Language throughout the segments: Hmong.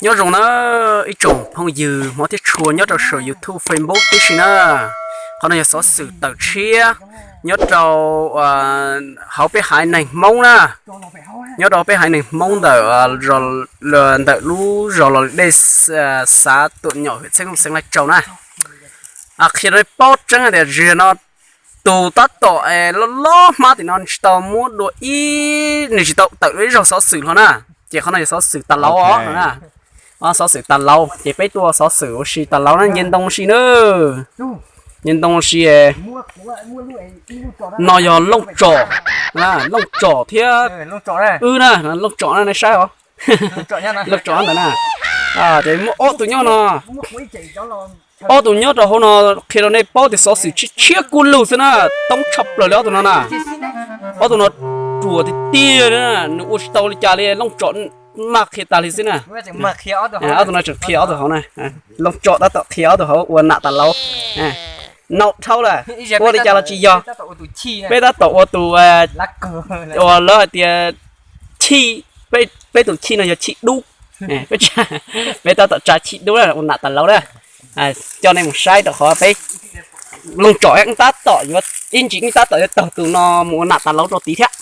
Nyob zoo na ib tsoom phooj ywg hmov thiab tshua nyob rau saum YouTube, Facebook tib si na. Qhov no yog xov xwm tawm tshiab nyob rau hauv peb haiv neeg Hmoob na, nyob rau peb haiv neeg Hmoob ntawm ntawm lub zos Los Dej, xav Tuam Nyom, hwm Txheeb Xeev Laij Tsau na. Qhia rau nej paub tseeb tias zig no tus tab tom loj loj hmab tim no tsis tau muab dua ib, nws tsis tau tawm dua ib zaug xov xwm hlo na. Ces qhov no yog xov xwm tas laus os no na. Xov xwm tas laus ces peb tuaj xov xwm ua si tas laus na, nce ntoo ua si na. Nce ntoo ua si. No yog Looj Tsom, Looj Tsom thiab wb na, Looj Tsom na nej saib os. Looj Tsom ntawd na. Ces muaj ob tug nyob no, ob tug nyob rau hauv no, qhia rau nej paub tias xov xwm tshiab tshiab kub lug xwb na, toob tshaj plaws li ob tug no na. Ob tug no ruam tiag tiag, nws ua tsis tau li cas li, Looj Tsom maj qhia tas li xwb na. Ob tug no tseem qhia ob tug hauv na, Looj Tsom tab tom qhia ob tug hauv ua nam tas laus. Nau dhau lawm, ua li cas los tsis yog. Peb tab tom ua tus, ua lawv hais tias chij, peb tus chij no yog chij dub. Peb tab tom tsa chij dub ua nam tas laus na. Coj nej mus saib rau qhov peb Looj Tsom tab tom yuav, ib ntsis ib tab tom yuav taug tus no mus ua nam tas laus rau tid thiab.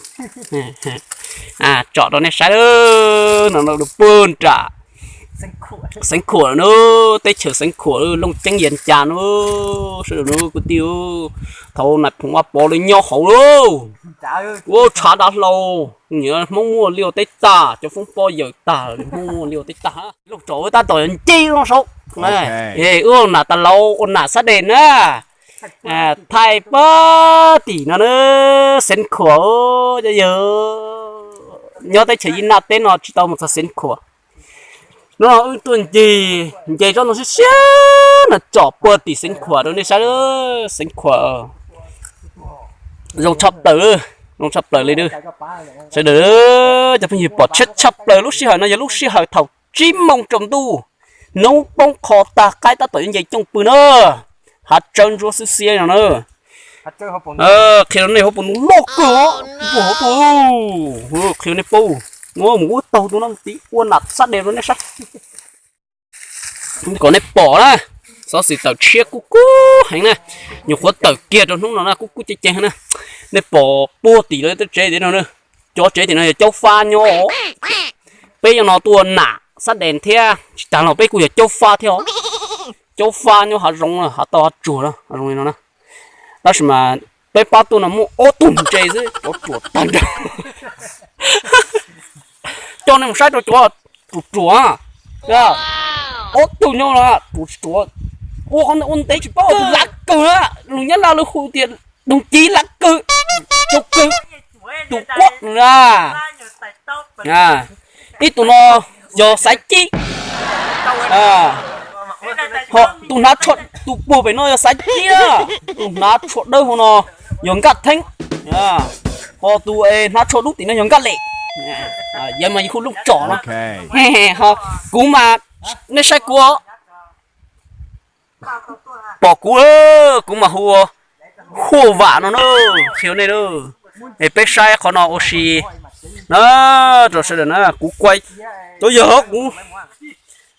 Tsom rau nej saib, no no puag nram Xeev Khuam na, teb chaws Xeev Khuam, Looj Ceeb Yias Cas na, sawv daws na kwv tij. Thaum Nais Phoo Vaj Pov lawv nyob hauv lauj, ua tshav dav hlau, nyiam Hmoob muaj liaj teb tag, cov foob pob yawm tag, Hmoob muaj liaj teb tag. Looj Tsom wb tab tom yuav nce no saud, wb ua nam tas laus ua nam xab des na. Thaij pab tim no na, Xeev Khuam, cov yawg nyob teb chaws Yij Naj teb no tsis tau mus txog Xeev Khuam. Hnub no wb tuaj nce, nce tsob ntoo siab siab no tsom puag tim Xeev Khuam rau nej saib. Xeev Khuam zoo tshaj plaws, zoo tshaj plaws li. Sawv daws cov phooj ywg, pom tshiab tshaj plaws lub sij hawm no yog lub sij hawm thaum tsib moos tsaus ntuj, hnub poob qho tag qaib tab tom yuav nce cooj pw na. Hav tsawb ntsuab xwb xiab no na. Qhia rau nej hauv paus ntoo loj kawg, puag hauv tuaj, qhia rau nej paub. Mus ua taug tus no mus tid ua nam xab des rau nej saib. Kom nej pom na, xov xwm tawm tshiab kub kub heev na. Nyuam qhuav tawm kiag rau hnub no na, kub kub ceev ceev na. Nej pom puag tim lawv tej tsev tim no na, cov tsev tim no yog caub fab nyob. Peb nyob no tuaj nam xab des thiab tsis tas los peb kuj yog caub fab thiab os. Caub fab nyob hav zoov, hav tauj hav tsuag zoo li no na. Tab sis mas peb pab tuaj no muaj ob tug ntse xwb, cov ruam tag nrho. Coj nej mus saib rau cov ruam ruam, ob tug nyob no ruam tsis ruam, ua qhov ntawd ua ntev tsis paub, tus lav kawg na, lus Nyab Laj lawv hu tias doog ci lav kawg, cov kawg, tus quab na. Ib tug no yog xaiv cib, ho tus hnav tsho, tus puag pem no yog xaiv cib na, tus hnav tsho dawb hauv no yog nkaj theeb, ho tus hnav tsho dub tim no yog nkaj lem. Yog mas yus hu Looj Tsom no. Ho kuv mas, nej saib kuv, pom kuv, kuv mas hu ua Huaj Vam no na, qhia nej na. Es peb saib qhov no ua si na, rau sawv daws na, kuv kuaj, cov yawg kuv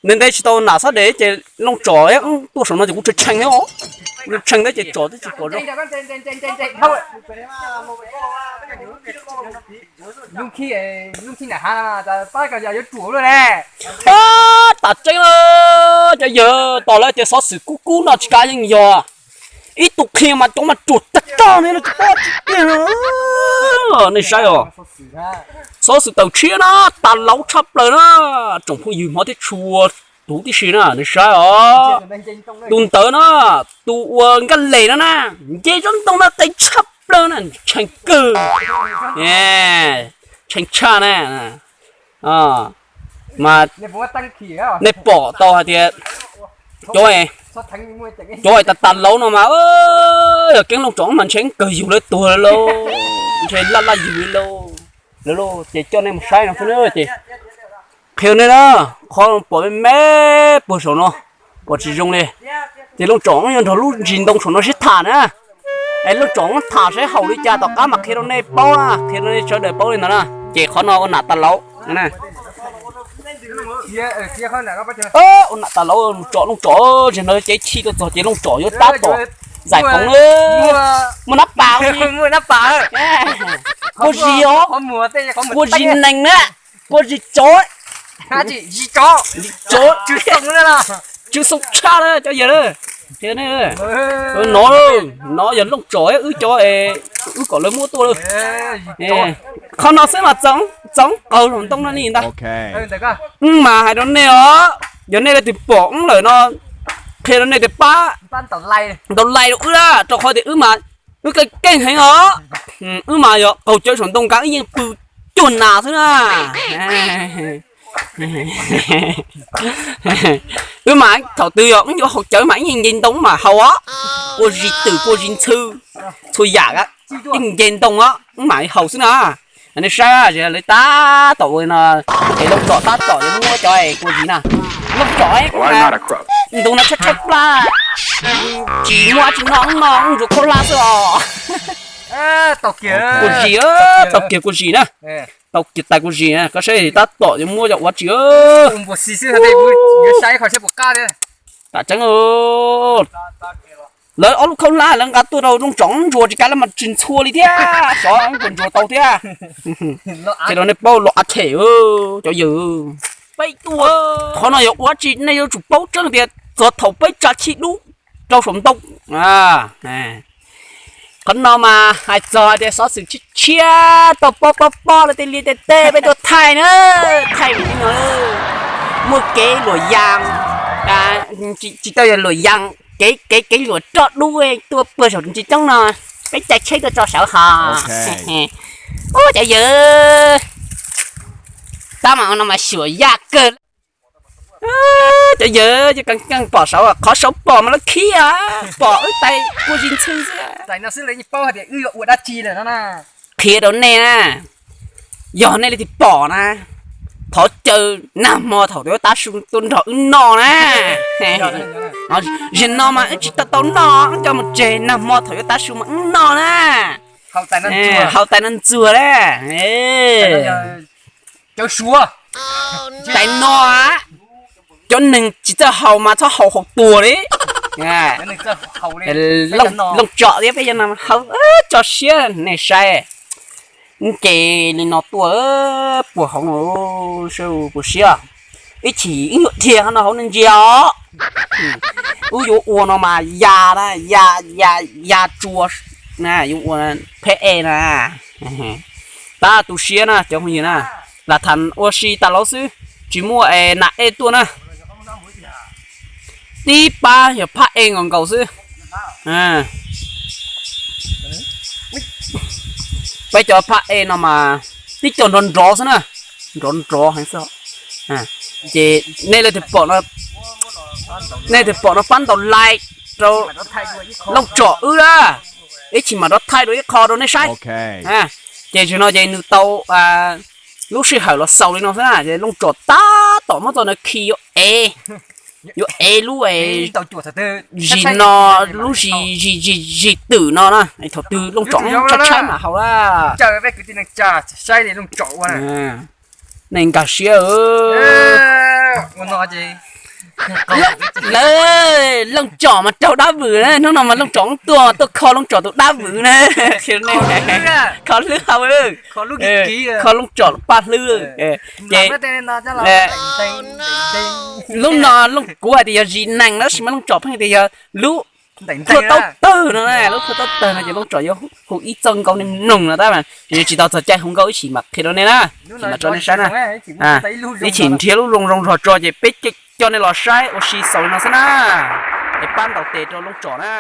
ntev ntev tsis tau nam xab des ces Looj Tsom tuaj saum no ces kuv tshee tshee thiab, tshee thiab ces tsom twb tsis pom zoo. Tam tseeb, cov yawg tos lawv tias xov xwm kub kub no tsis kav yeej yog ib tug qhia mas cov mas ruam tag tag ne, tsis paub tsis tiag. Nej saib os, xov xwm tawm tshiab na, tas laub tshaj plaws na, tsoom phooj ywg hmov thiab tshua, tus tib si na, nej saib os. Tus ntawd na, tus uas nkaj lem no na, nce tsob ntoo na qe tshaj plaws na, tshee kawg, tshee tshaj na. Mas nej pom tau hais tias cov, cov tas tas laub no mas yog keeb Looj Tsom mas ntshe kawg yug lawv tuag lauj, ntshe laj laj yug lawv lauj. Ces coj nej mus saib no xwb na, ces qhia nej na, qhov pom me me puag saum no, pom tsis zoo li, ces Looj Tsom yuav nrog lub ntsis ntoo saum no sib tham na. Es Looj Tsom tham saib haum li cas tom qab mas qhia rau nej paub na, qhia rau nej sawv daws paub li ntawd na. Ces qhov no ua nam tas laub. Ua nam tas lauj, looj tsom, looj tsom, zaum no ces chim tuaj txog ces looj tsom yuav tab tom zais koov na. Muaj nab pas, kua zis os, kua zis nees na, kua zis tsov, tsov, tsw xoo tshaj na cov yawg na. Nov, nov yog looj tsom wb cov, wb kom lawv muab tuaj lawm. Qhov no xwb mas txaus qaug saum ntoo no li ntag. Wb mas hais rau nej os, yog nej leej twg pom wb lawm no, qhia rau nej tias pab ntaus like rau wb na, rau qhov tias wb mas wb keej keej heev os. Wb mas yog qaug cawv saum ntoo kav wb yeej pw cuag nas xwb na. Wb mas thaum twg yog wb yuav haus cawv mas wb yeej nce ntoo wb mam haus os. Kua zis twm kua zis ntxhw, txhua yam wb nce ntoo os wb mam haus xwb na. Nej saib, lawv tab tom ua no, es looj tsom tab tom yuav muab cov kua zis na. Looj tsom, ntu no tshaib tshaib plab, tsis muaj dab tsi noj, no ntsuag khaub hlab xwb os. Kua zis, tau kiag kua zis na. Tau kiag tais kua zis na, koj saib tab tom yuav muab cov ua tsi. Tam tseeb, lawv ob lub khaub hlab lawv nqa tuaj rau looj tsom ntsuag tsis kav lawv mas tsis ntxhua li thiab, xyov ntsuag ntsuag tau thiab. Qhia rau nej paub los av them cov yawg. Qhov no yog ua tsi nej yuav tsum paub tseeb tias txog thaum peb tsa chij dub rau saum ntoo. Qhov no mas hais txog tias xov xwm tshiab tshiab tau pob pob pob lawv tej liaj tej teb peb tuaj thaij na, thaij li no, muaj kev luam yas, tsis tau yog luam yas, kev kev kev luam roj dub tuaj puag saum ntsis coob no, peb caij tsheb tuaj tso sawv hos. Ub cov yawg, tab mas no mas xyuam yaj kawg. Cov yawg, keej keej pom saud, qhov saud pom mas lawv khib, pom wb tais kua zis ntxhw xwb. Qhia rau nej na, yog nej leej twg pom na, thov caw nag hmo thaum twg tav su tuaj nrog wb noj na. Zaum no mas wb tsis tau tau noj, wb coj mus tseg, nag hmo thaum yuav tav su mas wb noj na. Haus tais no ntxuag na. Tais no, cov neeg tsis txawj haus mas txhob haus haus tuag li. Looj tsom thiab peb cov no haus tso siab nej saib. Wb nce li no tuaj puag hauv no, saib puas siab. Ib chim wb yuav dhia no hauv no ntsia os. Wb yuav ua no mas ya na, ya, ya, ya tsua na, yuav ua pheb e na. Tab tu siab na cov phooj ywg na, lam tham ua si tas lauj xwb, tsis muaj nas ej tuaj na. Tib pab yog phab e nkaus nkaus xwb. Peb cov phab e no mas tib co nrov nrov xwb na, nrov nrov heev xwb. Ces nej leej twg pom no pab ntaus like rau Looj Tsom wb na, ib chim mam rov thaij dua ib qho rau nej saib. Ces zaum no ces nws tau lub sij hawm los xaus li no xwb na, ces Looj Tsom tab tom muab txoj no khi yuav ev, yuav ev lub zis no, lub zis, zis, zis twm no na, thaum twg Looj Tsom tshaib tshaib mam haus na. Nej nkag siab. Lawv, Looj Tsom mas raug dab vwm na, hnub no mas Looj Tsom tuaj, tuaj kho Looj Tsom tus dab vwm na. Kho hlwb hau, kho Looj Tsom paj hlwb. Ces lub no Looj, kuv hais tias yog zis nees, tab sis mas Looj Tsom pheej tias yog lub plhuaj taub tawg no, lub plhuaj taub tawg no ces Looj Tsom yuav hu ib txoj nkaus nej mloog no tab mas tsis tau txog caij hu nkauj, ib chim mam qhia rau nej na, ib chim mam tso nej saib na. Ib chim nrhiav lub zoo zoo zog tso ces peb coj nej los saib ua si xaus li no xwb na. Es pab ntaus tes rau Looj Tsom na.